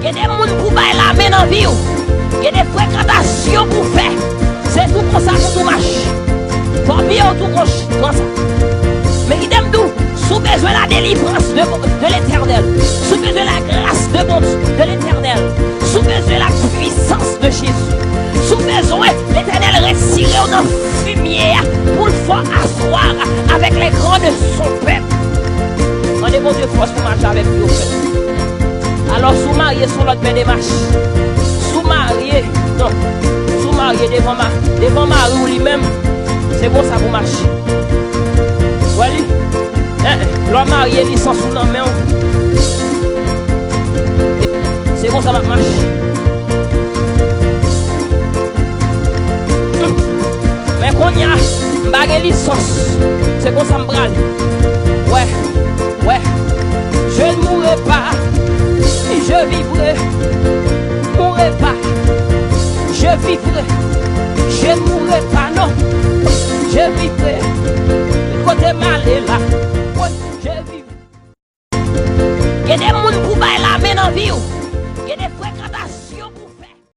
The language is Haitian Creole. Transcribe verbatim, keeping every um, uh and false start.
Gen de moun pou bay lamen nan vi w. Gen de frekantasyon pou w fè. Se tou konsa pou tou mache. Fò pye w tou konsa. Men kite m di w, si w bezwen la délivrance de, de l'Éternel, si w bezwen la grâce de Bon, de l'Éternel, si w bezwen la puissance de Jésus, si w bezwen Letènèl retire w nan fimye a pou l fè w aswè avèk les grands de son peuple. Mande Bondye fòs pou mache avèk li, frè. Alò, si w marye, se yon lòt bèl demach. Si w marye, non. Si w marye devan ma-, devan mari w li menm, se konsa pou mache. Wè li? Eh, eh, lè w marye, lisans ou nan men w. Se konsa m ap mache. Men kounye a, m pa gen lisans. Se konsa m prale. Wè, wè. Je ne mourrai pas, je vivrai. Mourrai pas, je vivrai. Je ne mourrai pas.